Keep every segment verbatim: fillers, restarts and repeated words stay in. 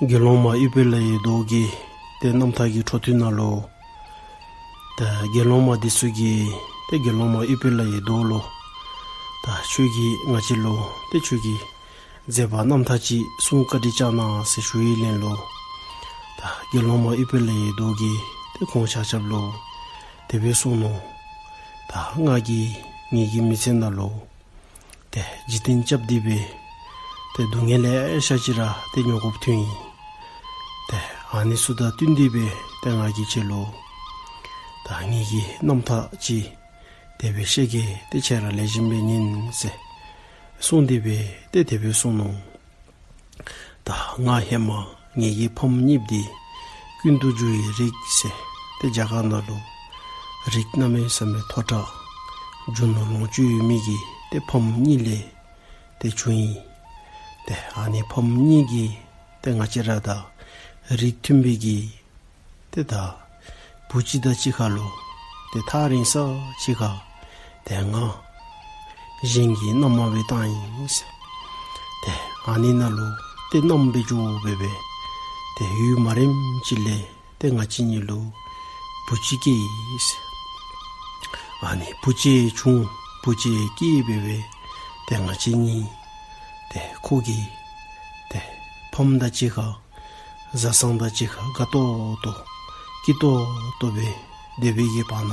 དགེ་སློང་མ་ཨུཏྤལ་ལ་ཡི་མདོག་གི་ཏེ་རྣམ་ཐར་གྱི་འཕྲོ་མཐུད་ནང་ལུ། ཏེ་དགེ་སློང་མ་འདི་ཚུ་གིས་ཏེ་དགེ་སློང་མ་ཨུཏྤལ་ལ་ཡི་མདོག་ལུ། ད་ཁྱོད་ཀྱིས་ང་བཅས་ལུ་ཏེ་ཁྱོད་ཀྱི་མཛད་པ་རྣམ་ཐར་ཅིག་གསུང་བཀའ་དྲིན་བསྐྱང་གནང་ཟེར་ཞུ་ཡི་ལན་ལུ། ད་དགེ་སློང་མ་ཨུཏྤལ་ལ་ཡི་མདོག་གིས་ཏེ་ཁོང་ཆ་ཁྱབ་ལུ། དེ་སྦེ་གསུངས་ནུག། ད་ང་གིས་ངེ་གི་མི་ཚེ་ནང་ལུ། ཏེ་འཇིག་རྟེན་རྐྱབ་སྟེ་སྦེ། ཏེ་སྡུག་བསྔལ་ལེ་ཤ་ཅིག་ར་ཏེ་མྱོང་དགོཔ་ཐོན་ཡི། ཏེ་ཨ་ནི་ཚུ་དང་བསྟུན་ཏེ་སྦེ་ཏེ་ང་གིས་ཁྱེད་ལུ། ད་ངེ་གི་རྣམ་ཐར་ཅིག་དེ་སྦེ་བཤད་གེ། ཏེ་ཁྱེད་ར་ལེགས་ཤོམ་སྦེ་ཉན་ཟེར། གསུངས་ཏེ་སྦེ་ཏེ་དེ་སྦེ་གསུངས་ནུག། ད་ང་ཧེ་མ་ངེ་གི་ཕམ་གཉིས་འདི་ཀུན་ཏུ་རྒྱུ་ཡི་རིགས་ཟེར་ཏེ་རྒྱ་གར་ནང་ལུ་རིགས་གནམ་མེད་ས་མེད་མཐོ་དྲགས་རྒྱུ་ནོར་ལོངས་སྤྱོད་ཡོད་མི་གི་ཏེ་ཕམ་གཉིས་ལས་ཏེ་བྱུང་ཡི། ཏེ་ཨ་ནི་ཕམ་གཉིས་ཀྱིས་ཏེ་ང་བཅས་ར་དང་རིགས་མཐུན་པའི་གི་ཏེ་ད་བུ་གཅིག་དང་གཅིག་ཁར་ལུ་ཏེ་ཐག་རིང་ས་ཅིག་ཁར་ཏེ་ང་གཞན་གྱིས་མནའ་མ་སྦེ་བཏང་ཡི་ཟེར། ཏེ་ཨ་ནི་ནང་ལུ་ཏེ་མནའམ་སྦེ་འགྱོ་སྦེ་སྦེ་ཏེ་ཡུན་མ་རིངམ་ཅིག་ལས་ཏེ་ང་བཅས་གཉིས་ལུ་བུ་གཅིག་སྐྱེས་ཡི་ཟེར། ཨ་ནི་བུ་གཅིག་བྱུང་བུ་གཅིག་སྐྱེས་སྦེ་སྦེ་ཏེ་ང་བཅས་གཉིས་ཏེ་ཁོ་གི་ཏེ་ཕམ་དང་གཅིག་ཁར་བཟའ་ཚང་དང་གཅིག་ཁར་དགའ་ཏོག་ཏོ་སྐྱིད་ཏོག་ཏོ་སྦེ་སྡོད་པའི་གི་བར་ན་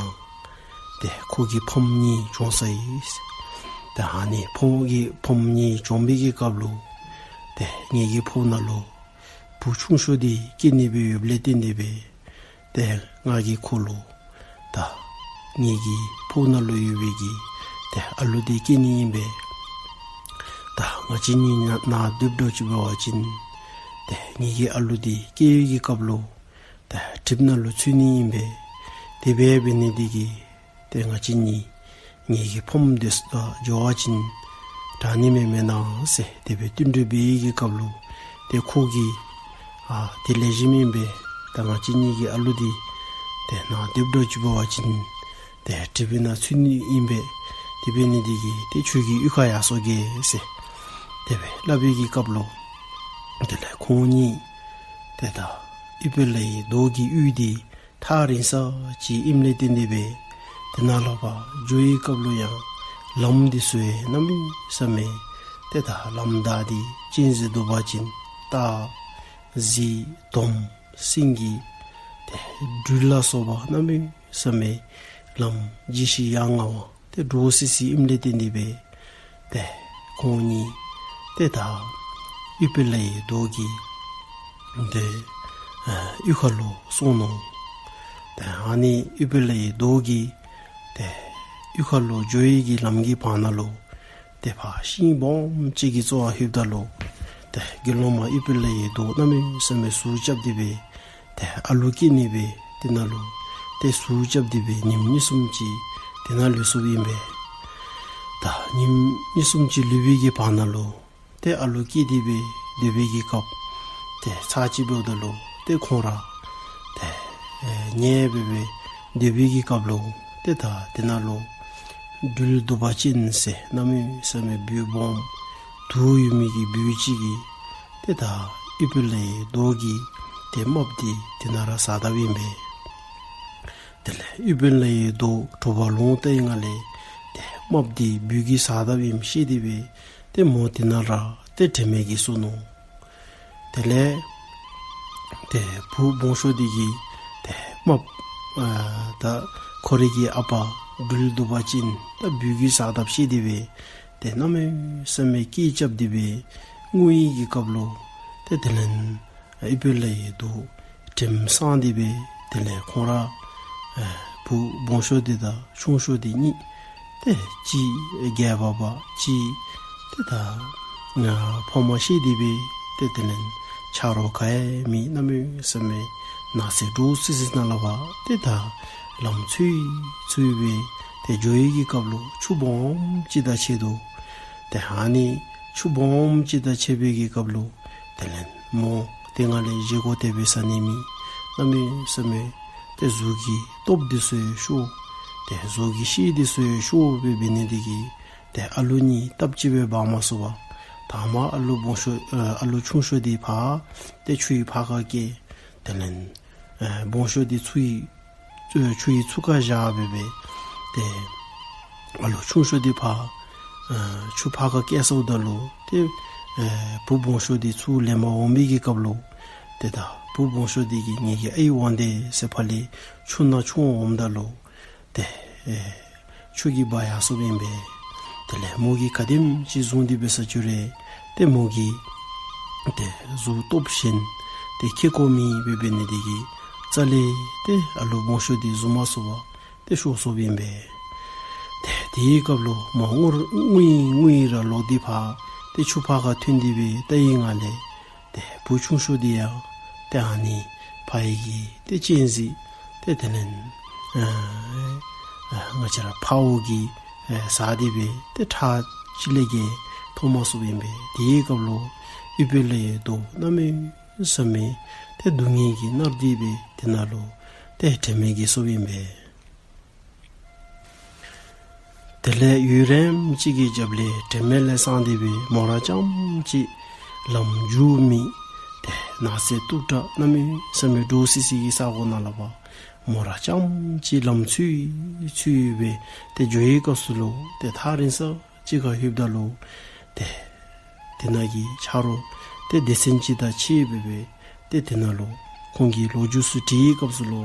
ཏེ་ཁོ་གི་ཕམ་གཉིས་བྱུང་སོ་ཡི། ཏེ་ཨ་ནི་ཕམ་གྱི་ཕམ་གཉིས་བྱུང་བའི་གི་སྐབས་ལུ་ཏེ་ངེ་གི་ཕོཝ་ནང་ལུ་བུ་ཆུང་ཤོས་འདི་སྐྱེས་ནི་སྦེ་ཡོདཔ་ལས་བརྟེན་ཏེ་སྦེ་ཏེ་ང་གིས་ཁོ་ལུ་ད་ངེ་གི་ཕོཝ་ནང་ལུ་ཡོད་པའི་གི་ཏེ་ཨ་ལུ་འདི་སྐྱེ་ནི་ཨིན་པས། ད་ང་བཅས་གཉིས་ནང་ནང་སྡོདཔ་འདྲཝ་ཅིག་འབད་བ་ཅིན་ཏེ་ངེ་གི་ཨ་ལུ་འདི་སྐྱེ་བའི་གི་སྐབས་ལུ་ཏེ་གྲིབ་ནང་ལུ་ཚུད་ནི་ཨིན་པས། དེ་སྦེ་འབད་ནི་འདི་གིས་ཏེ་ང་བཅས་གཉིས་ངེ་གི་ཕམ་འདི་ཚུ་དང་སྦྱོར་བ་ཅིན་དྲག་ནི་མས་མེན་ན་ཟེར་དེ་སྦེ་བསྟུན་གྲོས་འབད་བའི་གི་སྐབས་ལུ་ཏེ་ཁོ་གིས་ཨ་དེ་ལེགས་ཤོམ་ཨིན་པས། ད་ང་བཅས་གཉིས་ཀྱི་ཨ་ལུ་འདི་ཏེ་ནང་སྡོདཔ་འདྲཝ་ཅིག་འབད་བ་ཅིན་ཏེ་གྲིབ་ནང་ཚུད་ནི་ཨིན་པས། དེ་འབད་ནི་འདི་གིས་ཏེ་ཁྱོད་ཀྱི་གཡུས་ཁར་ཡར་སོང་གེ་ཟེར་དེ་སྦེ་སླབ་པའི་གི་སྐབས་ལུ་དེ་ལས་ཁོང་གཉིས་ཏེ་ད་ཨུཏྤལ་ལ་ཡི་མདོག་གི་གཡུས་འདི་ཐག་རིང་ས་ཅིག་ཨིནམ་ལས་བརྟེན་ཏེ་སྦེ་ཏེ་ནཱ་ལས་ཕར་འགྱོ་བའི་སྐབས་ལུ་ཡང་ལམ་འདི་ཚུ་ཡང་གནམ་མེད་ས་མེད་ཏེ་ད་ལམ་བདའ་སྟེ་གཅན་གཟན་འདུག་པ་ཅིན་སྟག་གཟིག་དོམ་སེང་གེ་ཏེ་སྦྲུལ་ལ་སོགས་པ་གནམ་མེད་ས་མེད་ལམ་ལྗིད་ཤིང་ཡ་ང་བ་ཏེ་འདྲོག་སི་སི་ཨིནམ་ལས་བརྟེན་ཏེ་སྦེ་ཏེ་ཁོང་གཉིས་ཏེ་ད་ཨུཏྤལ་ལ་ཡི་མདོག་གི་ཏེ་ཨ་གཡུས་ཁ་ལུ་སོང་ནུག། ཏེ་ཨ་ནི་ཨུཏྤལ་ལ་ཡི་མདོག་གི་ཏེ་གཡུས་ཁ་ལུ་འགྱོ་བའི་གི་ལམ་གྱི་བར་ན་ལུ་ཏེ་ཕར་ཤིང་སྦོམ་ཅིག་གི་རྩ་བར་ལྷོདཔ་ད་ལུ་ཏེ་དགེ་སློང་མ་ཨུཏྤལ་ལ་ཡི་མདོག་གནམ་མེད་ས་མེད་ཟུག་རྐྱབ་སྟེ་སྦེ་ཏེ་ཨ་ལུ་སྐྱེ་ནི་སྦེ་ཏེ་ནཱ་ལུ་ཏེ་ཟུག་རྐྱབ་སྟེ་སྦེ་ཉིནམ་གཉིས་གསུམ་ཅིག་ཏེ་ནཱ་ལུས་སོཔ་ཨིན་པས། ད་ཉིནམ་གཉིས་གསུམ་ཅིག་ལུས་པའི་གི་བར་ན་ལུ་ཏེ་ཨ་ལུ་སྐྱེས་ཏེ་སྦེ་སྡོད་པའི་གི་སྐབས་ཏེ་ཚར་གཅིག་འབདཝ་ད་ལུ་ཏེ་ཁོང་ར་ཏེ་ཨེ་ཉལ་སྦེ་སྦེ་སྡོད་པའི་གི་སྐབས་ལུ་ཏེ་ད་ཏེ་ནཱ་ལུ་སྦྲུལ་གདུག་པ་ཅན་ཟེར་གནམ་མེད་ས་མེད་སྦུལ་སྦོམ་དུག་ཡོད་མི་གི་སྦུལ་ཅིག་གིས་ཏེ་ད་ཨུཏྤལ་ལ་ཡི་མདོག་གི་ཏེ་རྨགཔ་འདི་ཏེ་ནཱ་ར་ཟ་དཔ་ཨིན་པས། དེ་ལས་ཨུཏྤལ་ལ་ཡི་མདོག་དྲོ་པ་ལོང་བལྟ་བའི་སྒང་ལས་ཏེ་རྨགཔ་འདི་སྦུལ་གྱིས་ཟ་དཔ་ཨིནམ་ཤེས་ཏེ་སྦེ་ཏེ་མོ་ཏེ་ནཱ་ར་ཏེ་དྲན་མེད་ཀྱིས་སོང་ནུག། དེ་ལས་ཏེ་བུ་སྦོམ་ཤོས་འདི་གིས་ཏེ་རྨགཔ་ཨ་ད་ཁོ་རའི་གི་ཨ་པ་སྦྲུལ་གདུག་པ་ཅན་ད་སྦུལ་གྱིས་ཟ་དཔ་ཤེས་ཏེ་སྦེ་ཏེ་གནམ་མེད་ས་མེད་སྐད་རྐྱབ་སྟེ་སྦེ་ངུ་བའི་གི་སྐབས་ལུ་ཏེ་དེ་ལས་ཨུཏྤལ་ལ་ཡི་མདོག་དྲནམ་སངས་ཏེ་སྦེ་དེ་ལས་ཁོང་ར་ཨེ་བུ་སྦོམ་ཤོས་འདི་དང་ཆུང་ཤོས་འདི་གཉིས་ཏེ་གཅིག་རྒྱལ་བ་བ་གཅིག་ཏེ་ད་ཕོ་མ་ཤི་སྟེ་སྦེ་ཏེ་དེ་ལས་ཆ་རོགས་ག་ཡང་མེད། གནམ་མེད་ས་མེད་ནགས་ཚལ་འདྲོག་སི་སི་ནང་ལས་ཕར་ཏེ་ད་ལམ་འཚོལ་འཚོལ་སྦེ་ཏེ་འགྱོ་བའི་གི་སྐབས་ལུ་ཆུ་སྦོམ་ཅིག་དང་ཕྱད་དོ། ཏེ་ཨ་ནི་ཆུ་སྦོམ་ཅིག་དང་ཕྱད་པའི་གི་སྐབས་ལུ་དེ་ལས་མོ་དེ་སྒང་ལས་བཞེས་སྒོ་དེ་སྦེ་ཟ་ནི་མེད། གནམ་མེད་ས་མེད་ཏེ་གཟུགས་ཀྱི་སྟོབས་འདི་ཚུ་ཡང་ཤོར། ཏེ་གཟུགས་ཀྱི་ཤེད་འདི་ཚུ་ཡང་ཤོར་སྦེ་འབད་ནི་འདི་གིས་ཏེ་ཨ་ལུ་གཉིས་སྟབས་གཅིག་སྦེ་འབག་མ་ཚུགས་པར་ ད་མ་ཨ་ལུ་སྦོམ་ཤོས་ཨ་ལུ་ཆུང་ཤོས་དེ་ཕར་དེ་ཆུ་ཡི་ཕར་ཁ་སྐྱེལ། དེ་ལས་སྦོམ་ཤོས་དེ་ཆུ་ཡི་ཆུ་ཡི་ཚུར་ཁ་བཞག་སྦེ་སྦེ་དེ་ཨ་ལུ་ཆུང་ཤོས་དེ་ཕར་ཆུ་ཕར་ཁ་སྐྱེལ་སོངམ་ད་ལུ་དེ་བུ་སྦོམ་ཤོས་དེ་ཚུར་ལེན་པར་འོང་པའི་གི་སྐབས་ལུ་དེ་ད་བུ་སྦོམ་ཤོས་དེ་གིས་ངེ་གི་ཨའི་དབང་འདུས་ཟེར་ཕར་ལས་ཆུ་ནང་ཆུ་འོངམ་ད་ལུ་དེ་ཨེ་ཆུ་གིས་འབག་ཡར་སོངམ་ཨིན་པས། དེ་ལས་མོ་གིས་ག་དེམ་ཅིག་བཟུང་སྟེ་འབད་ས་ཅི་རུང་དེ་མོ་གིས་དེ་གཟུགས་སྟོབས་ཞན་དེ་ཁེ་ཀོ་མེད་པའི་འབད་ནི་དེ་གིས་རྩ་ལས་དེ་ཨ་ལུ་སྦོམ་ཤོས་དེ་བཟུང་མ་ཚུགས་པར་དེ་ཤོར་སོངམ་ཨིན་པས། དེ་དེའི་སྐབས་ལུ་མོ་ངུ་ངུ་ཡི་ངུ་ཡི་ར་ལོག་སྟེ་ཕར་དེ་ཆུ་ཕར་ཁ་ཐོན་ཏེ་སྦེ་ལྟ་བའི་སྒང་ལས་དེ་བུ་ཆུང་ཤོས་དེ་ཡང་དེ་ཨ་ནི་ཕ་ཡི་གི་དེ་སྤྱན་གཟིགས་དེ་དེ་ལས་ཨ་ང་བཅས་ར་ཕ་བོ་གིས་ཨ་ཟ་སྟེ་སྦེ་དེ་ཁྲག་ཅིག་ལས་བརྒལ་ཐོབ་མ་ཚུགསཔ་ཨིན་པས། དེའི་སྐབས་ལུ་ཨུཏྤལ་ལའི་མདོག་གནམ་མེད་ས་མེད་དེ་སྡུག་བསྔལ་གྱིས་མནར་ཏེ་སྦེ་དེ་ནང་ལུ་དེ་དྲན་མེད་ཀྱི་སོངམ་ཨིན་པས། དེ་ལས་ཡུན་རིངམོ་ཅིག་གི་རྒྱབ་ལས་དྲན་མེད་ལས་སངས་ཏེ་སྦེ་མོ་ར་རྐྱངམ་གཅིག་ལམ་འགྱོ་མེད། དེ་ནགས་ཚལ་སྟུག་དྲགས་གནམ་མེད་ས་མེད་འདྲོག་སི་སི་གི་ས་གོ་ནང་ལུ་ཕར་མོ་ར་རྐྱངམ་གཅིག་ལམ་འཚོལ་འཚོལ་སྦེ་དེ་འགྱོ་བའི་སྐབས་སུ་ལུ་དེ་ཐག་རིང་ས་ཅིག་ཁར་ལྷོདཔ་ད་ལུ་དེ་དེ་ནང་གི་ཆ་རོགས་དེ་སྡེ་ཚན་ཅིག་དང་ཕྱད་སྦེ་སྦེ་དེ་དེ་ནང་ལུ་ཁོང་གིས་ལོ་རྒྱུས་ཚུ་དྲིས་པའི་སྐབས་སུ་ལུ་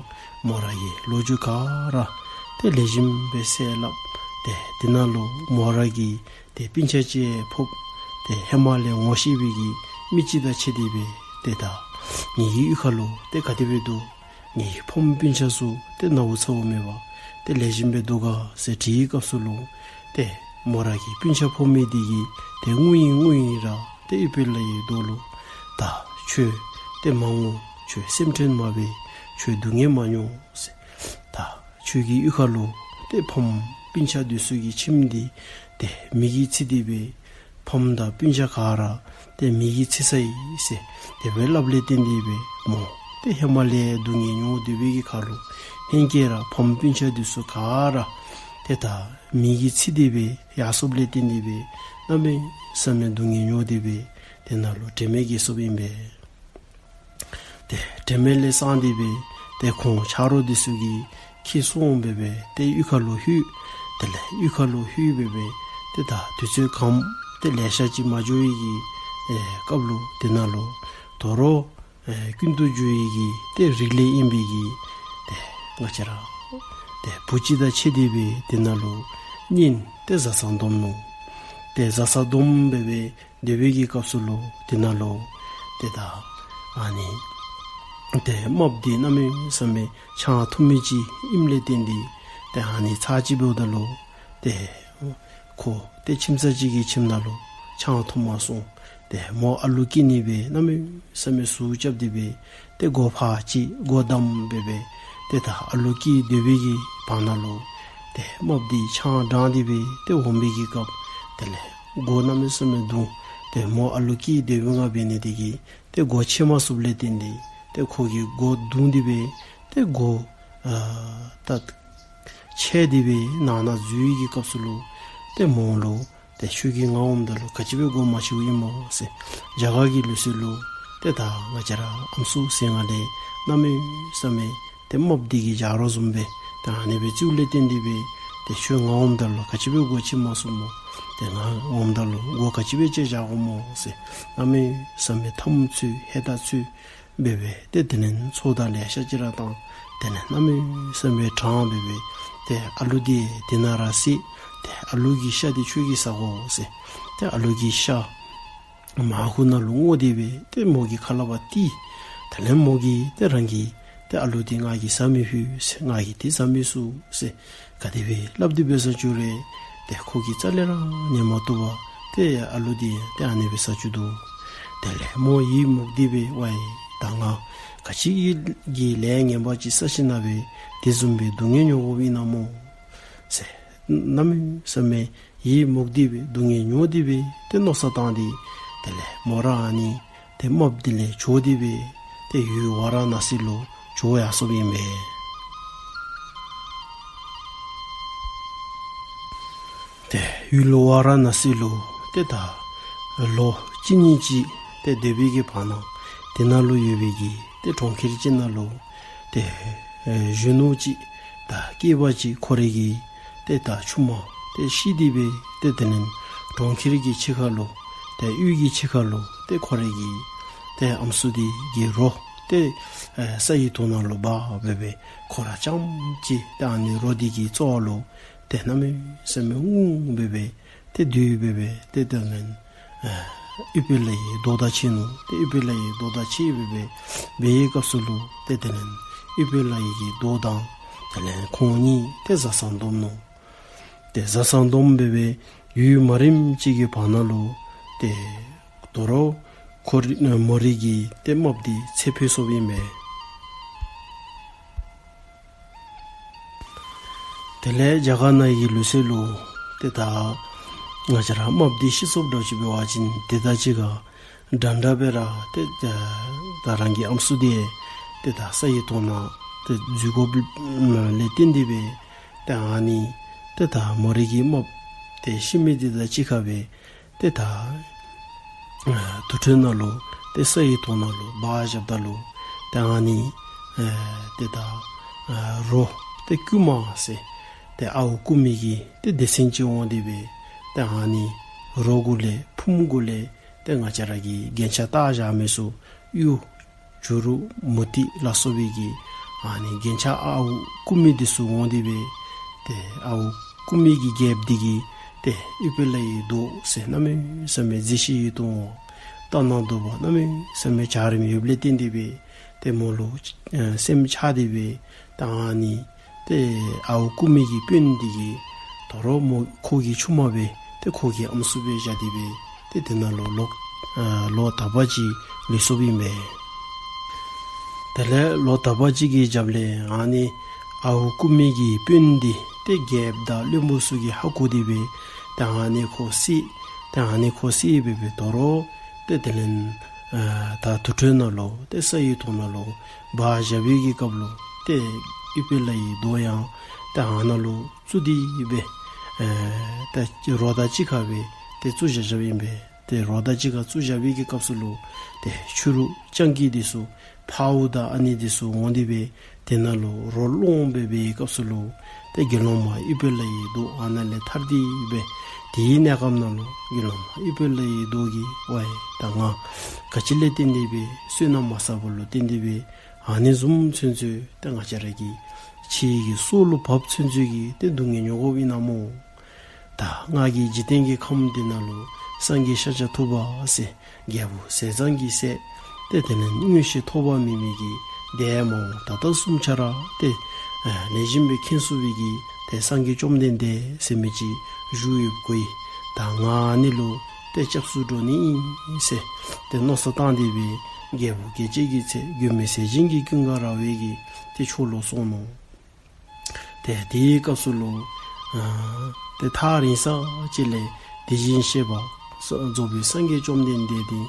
མོ་ར་གིས་ལོ་རྒྱུས་ག་ར་དེ་ལེགས་ཤོམ་སྦེ་གསལ་སླབ། དེ་དེ་ནང་ལུ་མོ་ར་གིས་དེ་སྤུན་ཆ་ཅིག་ཕོགཔ་དེ་ཧེ་མ་ལས་ངོ་ཤེས་པའི་གི་མི་ཅིག་དང་ཕྱད་དེ་སྦེ་དེ་ད་ངེ་གི་གཡུས་ཁ་ལུ་དེ་ག་དེ་སྦེ་འདུག། ངེ་གི་ཕམ་སྤུན་ཆ་ཚུ་དེ་ནཝ་ཚཝ་མེད་པར་དེ་ལེགས་ཤོམ་སྦེ་འདུག་ག་ཟེར་དྲིས་པའི་སྐབས་སུ་ལུ་དེ་མོ་ར་གི་སྤུན་ཆ་ཕོ་མོ་དེ་གིས་དེ་ངུ་ཡི་ངུ་ཡི་ར་དེ་ཨུཏྤལ་ལའི་མདོག་ལུ་ད་ཁྱོད་དེ་མ་ངུ། ཁྱོད་སེམས་ཁྲལ་མ་འབད། ཁྱོད་སྡུག་བསྔལ་མ་མྱོང་ཟེར། ད་ཁྱོད་ཀྱི་གཡུས་ཁ་ལུ་དེ་ཕམ་སྤུན་ཆ་དེ་ཚུ་གི་ཁྱིམ་དེ་དེ་མེ་གིས་འཚིག་སྟེ་སྦེ་ཕམ་དང་སྤུན་ཆ་ག་ར་དེ་མེ་གིས་འཚིག་ཚར་ཡི་ཟེར་དེ་སྦེ་སླབ་ལས་བརྟེན་ཏེ་སྦེ་མོ་དེ་ཧེ་མ་ལས་སྡུག་བསྔལ་མྱོང་སྡོད་པའི་གི་ཁར་ལུ་ཧེང་སྐལ་ར་ཕམ་སྤུན་ཆ་དེ་ཚུ་ག་ར་དེ་ད་མེ་གིས་འཚིག་སྟེ་སྦེ་ཡར་སོངམ་ལས་བརྟེན་ཏེ་སྦེ་གནམ་མེད་ས་མེད་སྡུག་བསྔལ་མྱོང་སྟེ་སྦེ་དེ་ནང་ལུ་དྲན་མེད་ཀྱི་སོངམ་ཨིན་པས། དེ་དྲན་མེད་ལས་སངས་ཏེ་སྦེ་དེ་ཁོང་ཆ་རོགས་དེ་ཚུ་གིས་ཁྱིད་སོང་སྦེ་སྦེ་དེ་གཡུས་ཁ་ལུ་ལྷོད། དེ་ལས་གཡུས་ཁ་ལུ་ལྷོད་སྦེ་སྦེ་དེ་ད་དུས་ཚོད་གམ་དེ་ལེ་ཤ་ཅིག་མ་འགྱོ་བའི་གི་ཨེ་སྐབས་ལུ་དེ་ནང་ལུ་དོ་རུང་ཨེ་ཀུན་ཏུ་རྒྱུ་ཡི་གི་དེ་རིགས་ལས་ཨིན་པའི་གི་དེ་ང་བཅས་ར་དེ་བུ་ཅིག་དང་ཕྱད་དེ་སྦེ་དེ་ནང་ལུ་གཉེན་དེ་བཟའ་ཚང་བསྡོམས་ནུག། དེ་བཟའ་ཚང་བསྡོམས་སྦེ་སྦེ་སྡོད་པའི་གི་སྐབས་སུ་ལུ་དེ་ནང་ལུ་དེ་ད་ཨ་ནི་དེ་རྨགཔ་དེ་གནམ་མེད་ས་མེད་ཆང་འཐུང་མི་ཅིག་ཨིནམ་ལས་བརྟེན་ཏེ་དེ་ཨ་ནི་ཚར་གཅིག་འབདཝ་ད་ལུ་དེ་ཁོ་དེ་ཁྱིམ་ཚང་གཅིག་གི་ཁྱིམ་ནང་ལུ་ཆང་འཐུང་མ་སོང་། དེ་མོ་ཨ་ལུ་སྐྱེ་ནི་སྦེ་གནམ་མེད་ས་མེད་ཟུག་རྐྱབ་སྟེ་སྦེ་དེ་སྒོ་ཕར་ཕྱེ་སྒོ་བསྡམས་སྦེ་སྦེ་དེ་ད་ཨ་ལུ་སྐྱེ་སྡོད་པའི་གི་བར་ན་ལུ་དེ་རྨགཔ་དེ་ཆང་འགྲངས་ཏེ་སྦེ་དེ་འོང་པའི་གི་སྐབས་དེ་ལས་སྒོ་གནམ་མེད་ས་མེད་བརྡུང་། དེ་མོ་ཨ་ལུ་སྐྱེ་སྡོད་པའི་ངང་འབད་ནི་དེ་གིས་དེ་སྒོ་ཕྱེ་མ་ཚུགསཔ་ལས་བརྟེན་ཏེ་དེ་ཁོ་གིས་སྒོ་བརྡུང་སྟེ་སྦེ་དེ་སྒོ་ཨ་ད་ཕྱེ་སྟེ་སྦེ་ནང་ན་འཛུལ་བའི་གི་སྐབས་སུ་ལུ་དེ་མོ་ལུ་དེ་ཁྱོད་ཀྱིས་ང་འོངམ་ད་ལུ་ག་ཅི་སྦེ་སྒོ་མ་ཕྱེཝ་ཨིན་མོ་ཟེར། རྒྱ་གར་གྱི་ལུགས་སྲོལ་ལུ་དེ་ད་ང་བཅས་ར་ཨམ་སྲུ་ཟེར་ང་ལས་གནམ་མེད་ས་མེད་དེ་རྨགཔ་དེ་གི་ཇག་རོགས་བཟུམ་སྦེ་དེ་ཨ་ནི་སྦེ་བརྩིཝ་ལས་བརྟེན་ཏེ་སྦེ་དེ་ཁྱོད་ང་འོངམ་ད་ལུ་ག་ཅི་སྦེ་སྒོ་ཕྱེ་མ་ཚུགས་མོ། དེ་ང་འོངམ་ད་ལུ་སྒོ་ག་ཅི་སྦེ་ཕྱེ་བཞག་དགོ་མོ་ཟེར། གནམ་མེད་ས་མེད་འཐབ་མོ་རྩོད་ཧེ་ད་རྩོད་སྦེ་སྦེ་དེ་དེ་ལས་ཚོགས་བདག་ལེ་ཤ་ཅིག་ར་བཏང་། དེ་ལས་གནམ་མེད་ས་མེད་དྲང་སྦེ་སྦེ་དེ་ཨ་ལུ་དེ་དེ་ནང་ར་བསད། དེ་ཨ་ལུ་གི་ཤ་དེ་ཁྱོད་ཀྱིས་ཟ་དགོ་ཟེར། དེ་ཨ་ལུ་གི་ཤ་མར་ཁུ་ནང་ལུ་བརྔོ་སྟེ་སྦེ་དེ་མོ་གི་ཁ་ལ་ཕར་བཏིང་། དེ་ལས་མོ་གིས་དེ་རང་གི་དེ་ཨ་ལུ་དེ་ང་གིས་ཟ་མི་ཕོད་ཟེར། ང་གིས་དེ་ཟ་མི་ཚུགས་ཟེར། ག་དེ་སྦེ་སླབ་སྟེ་འབད་ས་ཅི་རུང་དེ་ཁོ་གིས་རྩ་ལས་ར་ཉན་མ་བཏུབ་པར་དེ་ཨ་ལུ་དེ་དེ་ཨ་ནི་སྦེ་ཟ་བཅུག་འདུག། དེ་ལས་མོ་ཡིད་མུག་སྟེ་སྦེ་ཝའི་ད་ང་ག་ཅི་གི་ལས་ངན་པ་ཅིག་བསགས་ཞིནམ་ལས་དེ་བཟུམ་སྦེ་སྡུག་བསྔལ་མྱོང་དགོཔ་ཨིན་ན་མོ་ཟེར། གནམ་མེད་ས་མེད་ཡིད་མུག་སྟེ་སྦེ་སྡུག་བསྔལ་མྱོང་སྟེ་སྦེ་དེ་མནོ་བསམ་བཏང་སྟེ་དེ་ལས་མོ་ར་ཨ་ནི་དེ་རྨགཔ་དེ་ལས་བྱོག་སྟེ་སྦེ་དེ་ཡུལ་ཝཱ་ར་ཎ་སི་ལུ་བྱོག་ཡར་སོཔ་ཨིན་པས། དེ་ཡུལ་ཝཱ་ར་ཎ་སི་ལུ་དེ་ད་ ལོ་གཅིག་གཉིས་ཅིག་ཏེ་སྡོད་པའི་གི་བར་ན་དེ་ནང་ལུ་ཡོད་པའི་གི་ཏེ་གྲོང་ཁྱེར་ཅིག་ནང་ལུ་ཏེ་གཞོན་ནུ་ཅིག་ད་སྐྱེས་པ་ཅིག་ཁོ་རའི་གི་ཏེ་ད་ཆུང་མ་ཏེ་ཤི་སྟེ་སྦེ་ཏེ་དེ་ནས་གྲོང་ཁྱེར་གྱི་ཕྱི་ཁ་ལུ་ཏེ་གཡུས་ཀྱི་ཕྱི་ཁ་ལུ་ཏེ་ཁོ་རའི་གི་ཏེ་ཨམ་སྲུ་དེ་གི་རོ་ཏེ་ས་ཡི་ཐོག་ནང་ལུ་སྦ་སྦེ་སྦེ་ཁོ་ར་རྐྱངམ་གཅིག་ཏེ་ཨ་ནི་རོ་དེ་གི་རྩ་བ་ལུ་ཏེ་གནམ་མེད་ས་མེད་ངུ་སྦེ་སྦེ་ཏེ་སྡོད་སྦེ་སྦེ་ཏེ་དེ་ནས་ཨ་ཨུཏྤ་ལའི་མདོག་དང་ཕྱད་ནུག། ཏེ་ཨུཏྤ་ལའི་མདོག་དང་ཕྱད་སྦེ་སྦེ་སྦེ་སྐབས་སུ་ལུ་ཏེ་དེ་ནས་ཨུཏྤ་ལའི་གི་མདོག་དང་དེ་ལས་ཁོང་གཉིས་ཏེ་བཟའ་ཚང་བསྡོམས་ནུག། ཏེ་བཟའ་ཚང་བསྡོམས་སྦེ་སྦེ་ཡུན་མ་རིངམ་ཅིག་གི་བར་ན་ལུ་ཏེ་དོ་རུང་ཁོ་ར་མོ་རའི་གི་ཏེ་རྨགཔ་དེ་ཚེ་འཕོས་སོཔ་ཨིན་པས། དེ་ལས་རྒྱ་གར་ནང་གི་ལུགས་སྲོལ་ལུ་ཏེ་ད་ང་བཅས་ར་རྨགཔ་དེ་ཤི་སོཔ་འདྲཝ་ཅིག་འབད་བ་ཅིན་ཏེ་ད་ཅི་ག་འདྲ་འདྲ་སྦེ་ར་ཏེ་ད་རང་གི་ཨམ་སྲུ་དེ་ཏེ་ད་ས་ཡི་ཐོག་ནང་ཏེ་འཛུལ་དགོཔ་ལས་བརྟེན་ཏེ་སྦེ་ཏེ་ཨ་ནི་ཏེ་ད་མོ་རའི་གི་རྨགཔ་ཏེ་ཤི་མི་དེ་དང་གཅིག་ཁར་སྦེ་ཏེ་ད་ཨ་དུར་ཁྲོད་ནང་ལུ་ཏེ་ས་ཡི་ཐོག་ནང་ལུ་སྦ་བཞགཔ་ད་ལུ་ཏེ་ཨ་ནི་ཨ་ཏེ་ད་ཨ་རོ་ཏེ་རྐུན་མ་ཟེར་ཏེ་ཨརཝ་རྐུ་མི་གི་ཏེ་སྡེ་ཚན་ཅིག་འོང་སྟེ་སྦེ་ཏེ་ཨ་ནི་རོ་གུ་ལས་ཕུངམ་གུ་ལས་ཏེ་ང་བཅས་ར་གི་རྒྱན་ཆ་བཏགས་བཞག་མི་ཚུ་གཡུ་བྱུ་རུ་མུ་ཏིག་ལ་སོགས་པའི་གི་ཨ་ནི་རྒྱན་ཆ་ཨརཝ་རྐུ་མི་དེ་ཚུ་འོང་སྟེ་སྦེ་ཏེ་ཨརཝ་རྐུ་མི་གི་རྒྱལཔོ་དེ་གིས་ཏེ་ཨུཏྤ་ལའི་མདོག་ཟེར་གནམ་མེད་ས་མེད་མཛེས་ཤིང་ཡིད་དུ་འོང་བ་ལྟ་ན་སྡུག་པ་གནམ་མེད་ས་མེད་འཇའ་རིསམོ་ཡོདཔ་ལས་བརྟེན་ཏེ་སྦེ་ཏེ་མོ་ལུ་ཨ་སེམས་ཆགས་ཏེ་སྦེ་ད་ཨ་ནི་ཏེ་ཨརཝ་རྐུ་མི་གི་དཔོན་དེ་གིས་དོ་རུང་མོ་ཁོ་གི་ཆུང་མ་སྦེ་ཏེ་ཁོ་གི་ཨམ་སྲུ་སྦེ་བཞག་སྟེ་སྦེ་ཏེ་དེ་ནང་ལུ་ལོ་ཨ་ལོ་དག་པ་ཅིག་ལུས་སོཔ་ཨིན་པས། དེ་ལས་ལོ་དག་པ་ཅིག་གི་རྒྱབ་ལས་ཨ་ནི་ཨརཝ་རྐུ་མི་གི་དཔོན་དེ་ཏེ་རྒྱལཔོ་དང་བློན་པོ་ཚུ་གིས་ཧ་གོ་སྟེ་སྦེ་ཏེ་ཨ་ནི་ཁོ་བསད་ཏེ་ཨ་ནི་ཁོ་བསད་སྦེ་སྦེ་དོ་རུང་ཏེ་དེ་ལས་ཨ་ད་དུར་ཁྲོད་ནང་ལུ་ཏེ་ས་ཡི་ཐོག་ནང་ལུ་སྦ་བཞག་པའི་གི་སྐབས་ལུ་ཏེ་ཨུཏྤ་ལའི་མདོག་ཡང་ཏེ་ཨ་ནཱ་ལུ་བཙུགས་ཏེ་སྦེ་ཨ་ད་རོ་དང་གཅིག་ཁར་སྦེ་ཏེ་བཙུགས་བཞག་བཞགཔ་ཨིན་པས། ཏེ་རོ་དང་གཅིག་ཁར་བཙུགས་བཞག་པའི་གི་སྐབས་སུ་ལུ་ཏེ་ཕྱི་རུ་སྤྱང་ཀི་དེ་ཚུ་འཕརཝ་དང་ཨ་ནི་དེ་ཚུ་འོང་སྟེ་སྦེ་དེ་ནང་ལུ་རོ་སློང་སྦེ་སྦེ་སྐབས་སུ་ལུ་ཏེ་དགེ་སློང་མ་ཨུཏྤ་ལའི་མདོག་ཨ་ནཱ་ལས་ཐར་ཏེ་སྦེ་དེའི་གནས་སྐབས་ནང་ལུ་དགེ་སློང་མ་ཨུཏྤ་ལའི་མདོག་གིས་ཝའེ་ད་ང་ག་ཅི་ལས་བརྟེན་ཏེ་སྦེ་བསོད་ནམས་མ་བསགས་པ་ལུ་བརྟེན་ཏེ་སྦེ་ཨ་ནི་བཟུམ་ཚུན་ཚོད་ཏེ་ང་བཅས་ར་གི་ཕྱི་ཡི་གི་སྲོག་ལུ་བབ་ཚུན་ཚོད་ཀྱི་ཏེ་སྡུག་བསྔལ་མྱོང་དགོཔ་ཨིན་ན་མོ། ད་ང་གིས་འཇིག་རྟེན་གྱི་ཁམས་འདི་ནང་ལུ་སངས་རྒྱས་ཤཱཀྱ་ཐུབ་པ་ཟེར་རྒྱལ་པོ་ཟས་གཙང་གི་སྲས་ཏེ་དེ་ལས་མངོན་ཤེས་ཐོགས་པ་མེད་མི་གི་འདས་མ་འོངས་ད་ལྟ་གསུམ་ཆ་ར་ཏེ་ཨ་ལེགས་ཤོམ་སྦེ་མཁྱེན་ཚུགས་པའི་གི་ཏེ་སངས་རྒྱས་བཅོམ་ལྡན་འདས་ཟེར་མི་ཅིག་བཞུགས་ཡོདཔ་གོ་ཡི། ད་ང་ཨ་ནི་ལུ་ཏེ་སྐྱབས་སུ་འགྲོ་ནི་ཨིན་ཟེར་ཏེ་མནོ་བསམ་བཏང་སྟེ་སྦེ་རྒྱལ་པོ་རྒྱལ་བྱེད་ཀྱི་ཚལ་མགོན་མེད་ཟས་སྦྱིན་གྱི་ཀུན་དགའ་ར་བའི་གི་ཏེ་ཕྱོགས་ལུ་སོང་ནུག། ཏེ་དེའི་སྐབས་སུ་ལུ་ཨ་ཏེ་ཐག་རིང་ས་ཅིག་ལས་དེ་བཞིན་གཤེགས་པ་རྫོགས་པའི་སངས་རྒྱས་བཅོམ་ལྡན་འདས་དེ་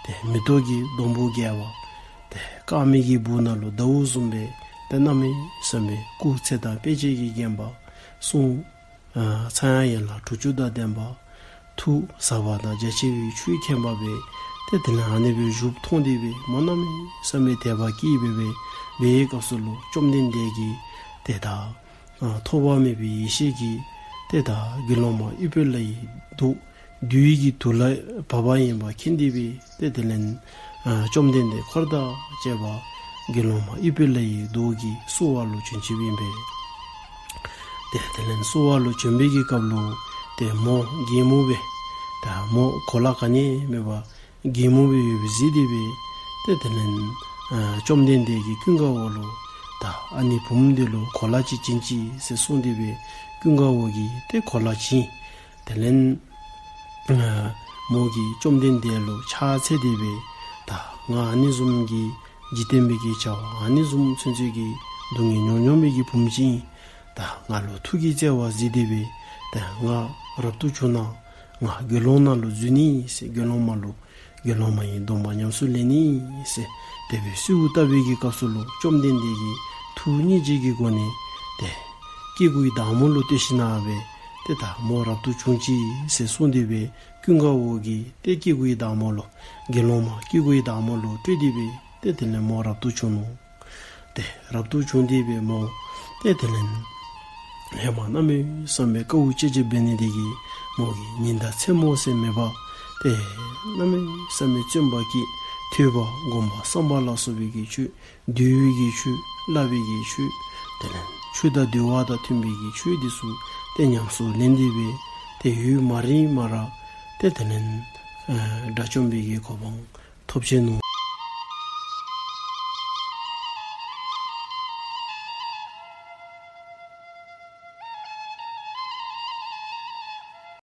ཏེ་མེ་ཏོག་གི་སྡོང་པོ་བརྒྱད་པ་ཏེ་དཀར་མེ་གི་སྦུག་ནང་ལུ་ཟླཝ་བཟུམ་སྦེ་ཏེ་གནམ་མེད་ས་མེད་སྐུ་ཚེ་དང་དཔེ་བྱད་ཀྱིས་བརྒྱན་པ་གསུང་ཨ་ཚངས་དབྱངས་ཡན་ལག་དྲུག་ཅུ་དང་ལྡན་པ། ཐུགས་ཟབ་པ་དང་རྒྱ་ཆེ་བའི་ཆོས་མཁྱེན་པ་སྦེ་ཏེ་དེ་ལས་ཨ་ནི་སྦེ་བཞུགསཔ་མཐོང་སྟེ་སྦེ་མོ་གནམ་མེད་ས་མེད་དད་པ་སྐྱེས་སྦེ་སྦེ་སྦེ་སྐབས་སུ་ལུ་བཅོམ་ལྡན་འདས་ཀྱིས་ཏེ་ད་ཨ་ཐོགས་པ་མེད་པའི་ཡེ་ཤེས་ཀྱིས་ཏེ་ད་དགེ་སློང་མ་ཨུཏྤ་ལའི་མདོག་བདུད་ཀྱི་དུག་ལ་བབ་པ་ཡིན་པ་མཁྱེན་ཏེ་སྦེ་ཏེ་དེ་ལས་ཨ་བཅོམ་ལྡན་འདས་འཁོར་དང་བཅས་པ་དགེ་སློང་མ་ཨུཏྤ་ལའི་མདོག་གིས་གསོལ་བ་ལུ་བྱོན་ཅི་ཨིན་པས། ཏེ་དེ་ལས་གསོལ་བ་ལུ་བྱོན་པའི་གི་སྐབས་ལུ་ཏེ་མོ་གད་མོ་སྦེ་ད་མོ་གོ་ལ་ག་ནི་མེད་པར་གད་མོ་སྦེ་ཡོདཔ་གཟིགས་ཏེ་སྦེ་ཏེ་དེ་ལས་ཨ་བཅོམ་ལྡན་འདས་ཀྱིས་ཀུན་དགའ་བོ་ལུ་ད་ཨ་ནི་བུམོ་འདི་ལུ་གོ་ལ་ཅིག་བྱིན་ཅིག་ཟེར་གསུངས་ཏེ་སྦེ་ཀུན་དགའ་བོ་གིས་ཏེ་གོ་ལ་བྱིན། དེ་ལས་ཨ་མོ་གིས་བཅོམ་ལྡན་འདས་ལུ་ཕྱག་འཚལ་ཏེ་སྦེ་ད་ང་ཨ་ནི་བཟུམ་གྱི་འཇིག་རྟེན་པའི་གི་བྱ་བ་ཨ་ནི་བཟུམ་ཚུན་ཚོད་ཀྱི་སྡུག་བསྔལ་མྱོང་མྱོང་བའི་གི་བུམོ་ཅིག་ཨིན། ད་ང་ལུ་ཐུགས་ཀྱིས་བརྩེ་བ་གཟིགས་ཏེ་སྦེ་ད་ང་རབ་ཏུ་བྱུང་ན་ང་དགེ་སློང་ནང་ལུ་འཛུལ་ནི་ཟེར་དགེ་སློང་མ་ལུ་དགེ་སློང་མ་ཡི་སྡོམ་པ་ཉམས་སུ་ལེན་ནི་ཟེར་དེ་སྦེ་གསོལཝ་བཏབ་པའི་གི་སྐབས་སུ་ལུ་བཅོམ་ལྡན་འདས་ཀྱིས་ཐུགས་སྙིང་རྗེ་གི་སྒོ་ནས་ཏེ་སྐྱེ་དགུའི་བདག་མོ་ལུ་ལྟོས་ཤིག་ན་སྦེ་ཏེ་ད་མོ་རབ་ཏུ་བྱུང་ཅི་ཟེར་གསུངས་ཏེ་སྦེ་ ཀུན་དགའ་བོ་གིས་ཏེ་སྐྱེ་དགུའི་བདག་མོ་ལོ། དགེ་སློང་མ་སྐྱེ་དགུའི་བདག་མོ་ལོ་སྤྲུལ་ཏེ་སྦེ་ཏེ་དེ་ལས་མོ་རབ་ཏུ་བྱུང་ནུག། ཏེ་རབ་ཏུ་བྱུང་སྟེ་སྦེ་མོ་ཏེ་དེ་ལས་ཧེ་མ་གནམ་མེད་ས་མེད་དཀའ་བ་སྤྱད་སྤྱད་འབད་ནི་དེ་གིས་མོ་གིས་ཉིན་དང་མཚན་མོ་ཟེར་མེད་པར་ཏེ་གནམ་མེད་ས་མེད་བརྩོན་པ་བསྐྱེད། ཐོས་པ་སྒོམ་པ་བསམ་པ་ལ་སོགས་པའི་གི་ཆོས། འདུལ་བའི་གི་ཆོས། བསླབ་པའི་གི་ཆོས། དེ་ལས་ཆོས་དང་འདུལ་བ་དང་མཐུན་པའི་གི་ཆོས་འདི་ཚུ་ཏེ་ཉམས་སུ་ལེན་ཏེ་སྦེ་ཏེ་ཡུན་མ་རིང་མ་ར་ཏེ་དེ་ལས་ཨ་དགྲ་བཅོམ་པའི་གི་གོ་འཕང་ཐོབ་ཆི་ནུག།